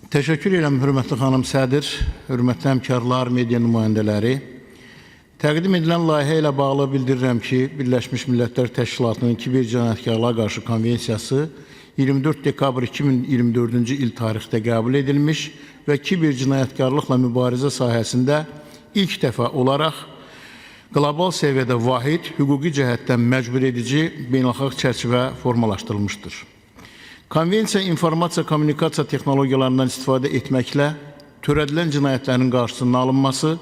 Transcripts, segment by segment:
Təşəkkür edirəm, hörmətli xanım sədr, hörmətli həmkarlar, media nümayəndələri. Təqdim edilən layihə ilə bağlı bildirirəm ki, Birləşmiş Millətlər Təşkilatının Kiber Cinayətkarlığa qarşı konvensiyası 24 dekabr 2024-cü il tarixdə qəbul edilmiş və kiber cinayətkarlıqla mübarizə sahəsində ilk dəfə olaraq qlobal səviyyədə vahid, hüquqi cəhətdən məcbur edici beynəlxalq çərçivə formalaşdırılmışdır. Konvensiya informasiya kommunikasiya texnologiyalarından istifadə etməklə törədilən cinayətlərin qarşısının alınması,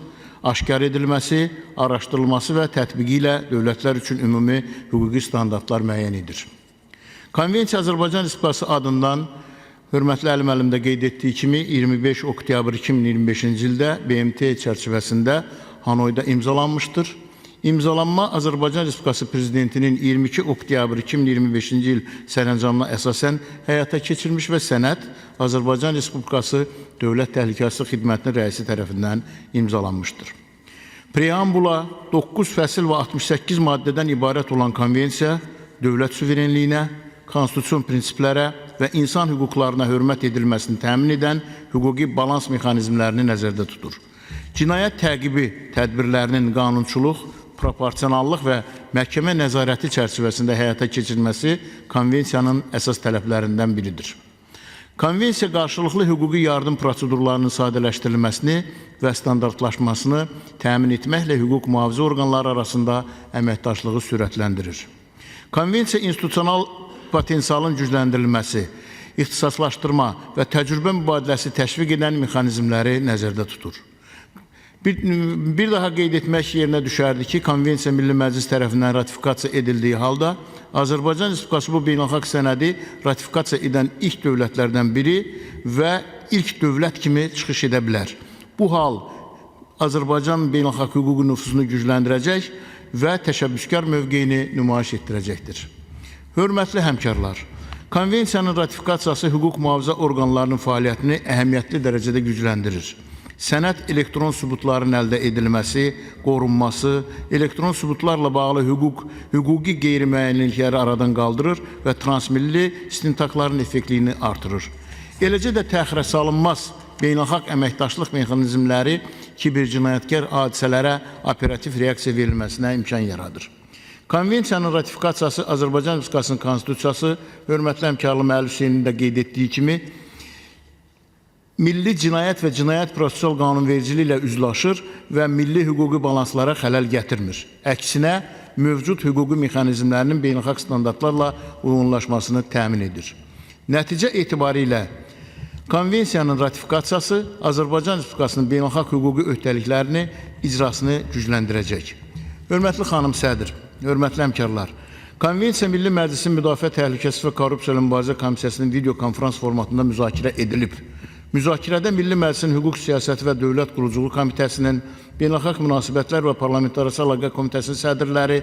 aşkar edilməsi, araşdırılması və tətbiqi ilə dövlətlər üçün ümumi hüquqi standartlar müəyyən edir. Konvensiya Azərbaycan Respublikası adından hörmətli Əli müəllim də qeyd etdiyi kimi 25 oktyabr 2025-ci ildə BMT çərçivəsində Hanoyda imzalanmışdır. İmzalanma Azərbaycan Respublikası Prezidentinin 22 oktyabr 2025-ci il sərəncamına əsasən həyata keçirilmiş və sənəd Azərbaycan Respublikası Dövlət Təhlükəsizlik Xidmətinin rəisi tərəfindən imzalanmışdır. Preambula 9 fəsil və 68 maddədən ibarət olan konvensiya dövlət suverenliyinə, konstitusion prinsiplərə və insan hüquqlarına hörmət edilməsini təmin edən hüquqi balans mexanizmlərini nəzərdə tutur. Cinayət təqibi tədbirlərinin qanunçuluq, proporsionallıq və məhkəmə nəzarəti çərçivəsində həyata keçirilməsi konvensiyanın əsas tələblərindən biridir. Konvensiya qarşılıqlı hüquqi yardım prosedurlarının sadələşdirilməsini və standartlaşmasını təmin etməklə hüquq mühafizə orqanları arasında əməkdaşlığı sürətləndirir. Konvensiya institusional potensialın gücləndirilməsi, ixtisaslaşdırma və təcrübə mübadiləsi təşviq edən mexanizmləri nəzərdə tutur. Bir daha qeyd etmək yerinə düşərdi ki, Konvensiya Milli Məclis tərəfindən ratifikasiya edildiyi halda Azərbaycan Respublikası bu beynəlxalq sənədi ratifikasiya edən ilk dövlətlərdən biri və ilk dövlət kimi çıxış edə bilər. Bu hal Azərbaycan beynəlxalq hüquqi nüfuzunu gücləndirəcək və təşəbbüskar mövqeyini nümayiş etdirəcəkdir. Hörmətli həmkarlar, konvensiyanın ratifikasiyası hüquq mühafizə orqanlarının fəaliyyətini əhəmiyyətli dərəcədə gücləndirir. Sənəd elektron sübutların əldə edilməsi, qorunması, elektron sübutlarla bağlı hüquqi qeyri-müəyyənlikləri aradan qaldırır və transmilli istintaqların effektliyini artırır. Eləcə də təxirə salınmaz beynəlxalq əməkdaşlıq mexanizmləri kiber cinayətkar hadisələrə operativ reaksiya verilməsinə imkan yaradır. Konvensiyanın ratifikasiyası Azərbaycan Respublikasının Konstitusiyası, hörmətli həmkarlıq Əli Hüseyninin də qeyd etdiyi kimi, milli cinayət və cinayət prosessual qanunvericiliyi ilə üzlaşır və milli hüquqi balanslara xələl gətirmir. Əksinə, mövcud hüquqi mexanizmlərinin beynəlxalq standartlarla uyğunlaşmasını təmin edir. Nəticə etibarilə konvensiyanın ratifikasiyası Azərbaycan Respublikasının beynəlxalq hüquqi öhdəliklərini icrasını gücləndirəcək. Hörmətli xanım sədr, hörmətli həmkarlar, Konvensiya Milli Məclisin Müdafiə Təhlükəsizlik və Korrupsiya ilə Mübarizə Komissiyasının video konfrans formatında müzakirə edilib. Müzakirədə Milli Məclisin Hüquq Siyasəti və Dövlət Quruculuğu Komitəsinin, Beynəlxalq Münasibətlər və Parlamentlərarası Əlaqə Komitəsinin sədrləri,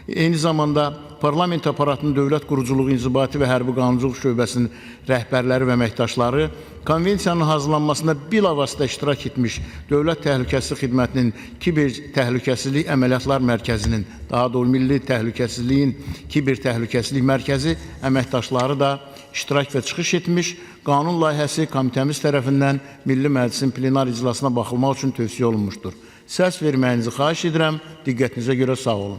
eyni zamanda Parlament aparatının Dövlət Quruculuğu, İnzibati və Hərbi Qanunçuluq şöbəsinin rəhbərləri və əməkdaşları, konvensiyanın hazırlanmasında bilavasitə iştirak etmiş Dövlət Təhlükəsizlik Xidmətinin Kiber Təhlükəsizlik Əməliyyatlar Mərkəzinin, daha doğrusu Milli Təhlükəsizliyin Kiber Təhlükəsizlik Mərkəzi əməkdaşları da iştirak və çıxış etmiş. Qanun layihəsi komitəmiz tərəfindən Milli Məclisin plenar iclasına baxılmaq üçün tövsiyə olunmuşdur. Səs verməyinizi xahiş edirəm. Diqqətinizə görə sağ olun.